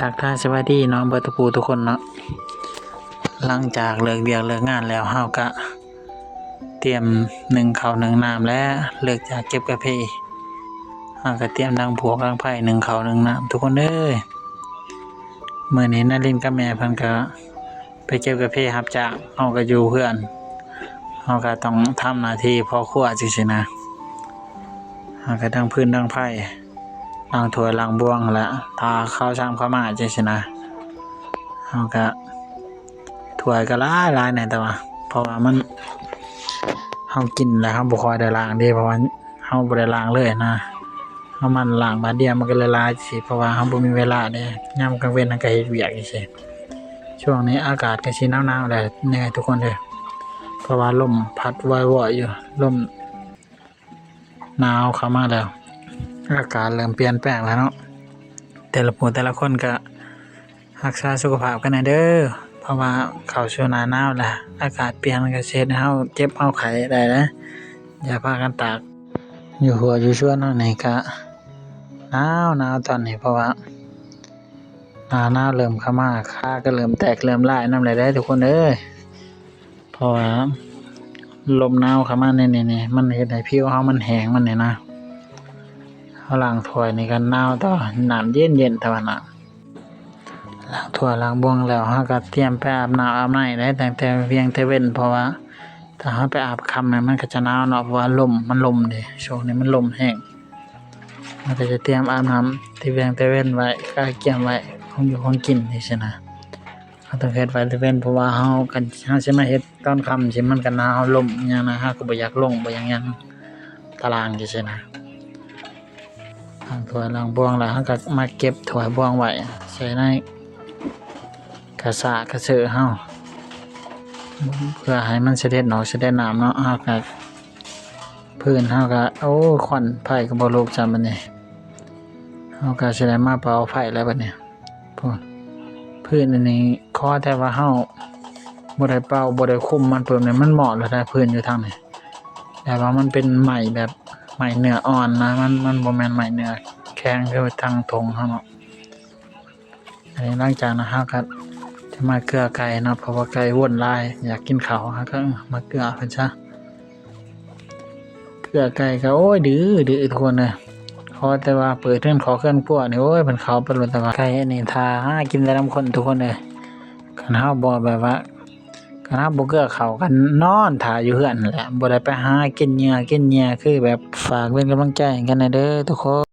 ທັກທາຍສະບາຍດີເນາະ ເບິດທຸກຜູ້ທຸກຄົນເນາະ. ຫຼັງຈາກເລີກວຽກເລີກງານແລ້ວ ເຮົາກະຕຽມໜຶ້ງເຂົ້າໜຶ້ງນ້ຳ ແລະ ເລີກຈາກເກັບກາເຟ ເຮົາກະຕຽມດັງພວກດັງໄຟ ໜຶ້ງເຂົ້າໜຶ້ງນ້ຳ ທຸກຄົນເອີຍ. ມື້ນີ້ນາລິນກັບແມ່ເພິ່ນກະໄປເກັບກາເຟຮັບຈ້າງ ເຮົາກະຢູ່ເຮືອນ ເຮົາກະຕ້ອງທຳໜ້າທີ່ພໍ່ຄົວຈັ່ງຊີ້ນະ. ເຮົາກະດັງຟືນດັງໄຟ ລ້າງຖ້ວຍລ້າງບ່ວງຫັ້ນແຫຼະ ຖ້າເຂົາຊາມເຂົ້າມາຈັ່ງຊີ້ນະ. ເຮົາກະ ຖ້ວຍກະຫຼາຍໆແດ່ ແຕ່ວ່າ ເພາະວ່າມັນ ເຮົາກິນແລ້ວເຮົາບໍ່ຄ່ອຍໄດ້ລ້າງເດ້ ເພາະວ່າເຮົາບໍ່ໄດ້ລ້າງເລີຍນະ. ເຮົາມາລ້າງບາດດຽວມັນກະຫຼາຍໆຊີ້ ເພາະວ່າເຮົາບໍ່ມີເວລາເດ້ ຍາມກາງເວັນເຮົາກະເຮັດວຽກຈັ່ງຊີ້. ຊ່ວງນີ້ອາກາດກະຊິໜາວໆແຫຼະ ເໜື່ອຍທຸກຄົນເອີຍ ເພາະວ່າລົມພັດວອຍໆຢູ່ ລົມ ໜາວເຂົ້າມາແລ້ວ ອາກາດເລີ່ມປ່ຽນແປງແລ້ວເນາະ. ແຕ່ລະຜູ້ແຕ່ລະຄົນກະຮັກສາສຸຂະພາບກັນແດ່ເດີ ເພາະວ່າເຂົ້າສູ່ໜ້າໜາວແລ້ວ ອາກາດປ່ຽນກະຊິເຮັດໃຫ້ເຮົາເຈັບເຮົາໄຂ້ໄດ້ເດີ. ຢ່າພາກັນຕາກ ຢູ່ຮົ້ວຢູ່ສວນເຮົານີ້ກະໜາວໆຕອນນີ້ ເພາະວ່າໜ້າໜາວເລີ່ມເຂົ້າມາ ຂາກະເລີ່ມແຕກເລີ່ມລາຍນຳແລ້ວເດີ ທຸກຄົນເອີຍ. ເພາະວ່າລົມໜາວເຂົ້າມານີ້ ນີ້ ນີ້ ມັນເຮັດໃຫ້ຜິວເຮົາມັນແຫ້ງມັນນີ້ນະ. ເຮົາລ້າງຖ້ວຍນີ້ກະໜາວ ແຕ່ວ່ານ້ຳເຢັນໆ ແຕ່ວ່ານ້ຳ ລ້າງຖ້ວຍລ້າງບ່ວງແລ້ວ ເຮົາກະຕຽມໄປອາບນ້ຳອາບໃນໄດ້ ຕັ້ງແຕ່ວຽງແຕ່ເວັນ ເພາະວ່າຖ້າເຮົາໄປອາບຄ່ຳນີ້ ມັນກະຈະໜາວເນາະ ເພາະວ່າລົມ ມັນລົມເດ້ ຊ່ວງນີ້ມັນລົມແຮງ. ເຮົາກະຈະຕຽມອາບນ້ຳແຕ່ວຽງແຕ່ເວັນໄວ້ ກະກຽມໄວ້ ຂອງຢູ່ຂອງກິນຈັ່ງຊີ້ນະ. ເຮົາຕ້ອງເຮັດໄວ້ແຕ່ເວັນ ເພາະວ່າເຮົາ ຄັນເຮົາຊິມາເຮັດຕອນຄ່ຳຊີ້ ມັນກະໜາວ ລົມຫຍັງນະ ເຮົາກະບໍ່ຢາກລົງ ບໍ່ຢາກຫຍັງຕາລາງຈັ່ງຊີ້ນະ. ລ້າງຖ້ວຍລ້າງບ່ວງແລ້ວ ເຮົາກະມາເກັບຖ້ວຍບ່ວງໄວ້ໃສ່ໃນກະສາກະເສີເຮົາ ເພື່ອໃຫ້ມັນສະເດັດອອກສະເດັດນ້ຳເນາະ. ເຮົາກະ ຟືນເຮົາກະ ໂອ້ ຄວັນໄຟກະບໍ່ລຸກຊ້ຳບາດນີ້ ເຮົາກະຊິໄດ້ມາເປົ່າໄຟແລ້ວບາດນີ້. ໂອ້ ຟືນອັນນີ້ ຂໍແຕ່ວ່າເຮົາບໍ່ໄດ້ເປົ່າ ບໍ່ໄດ້ຄຸມມັນປຶບນີ້ ມັນມອດແລ້ວໄດ໋ ຟືນຢູ່ທາງນີ້ ແຕ່ວ່າມັນເປັນໄມ້ແບບໄມ້ເນື້ອອ່ອນນະ ມັນ ມັນບໍ່ແມ່ນໄມ້ເນື້ອແຂງຄືທາງທົ່ງເຮົາເນາະ. ອັນນີ້ຫຼັງຈາກນັ້ນເຮົາກະຈະມາເກືອໄກ່ເນາະ ເພາະວ່າໄກ່ວົນຫຼາຍ ຢາກກິນເຂົ້າ ເຮົາກະມາເກືອເພິ່ນຊະ. ເກືອໄກ່ກະ ໂອ້ຍ ດື້ ດື້ທຸກຄົນເອີຍ ຂໍແຕ່ວ່າເປີດເຮືອນຄອກເຮືອນຄົວນີ້ ໂອ້ຍ ເພິ່ນເຂົ້າໄປໂລດ. ແຕ່ວ່າໄກ່ອັນນີ້ຖ້າຫາກິນແຕ່ນຳຄົນທຸກຄົນເອີຍ ຄັນເຮົາບໍ່ແບບວ່າ ຄັນເຮົາບໍ່ເກືອເຂົ້າ ກະນອນຖ້າຢູ່ເຮືອນຫັ້ນແຫຼະ ບໍ່ໄດ້ໄປຫາກິນເຫຍື່ອກິນເຫຍື່ອ ຄືແບບ ຝາກເປັນກຳລັງໃຈໃຫ້ກັນແດ່ເດີທຸກຄົນ.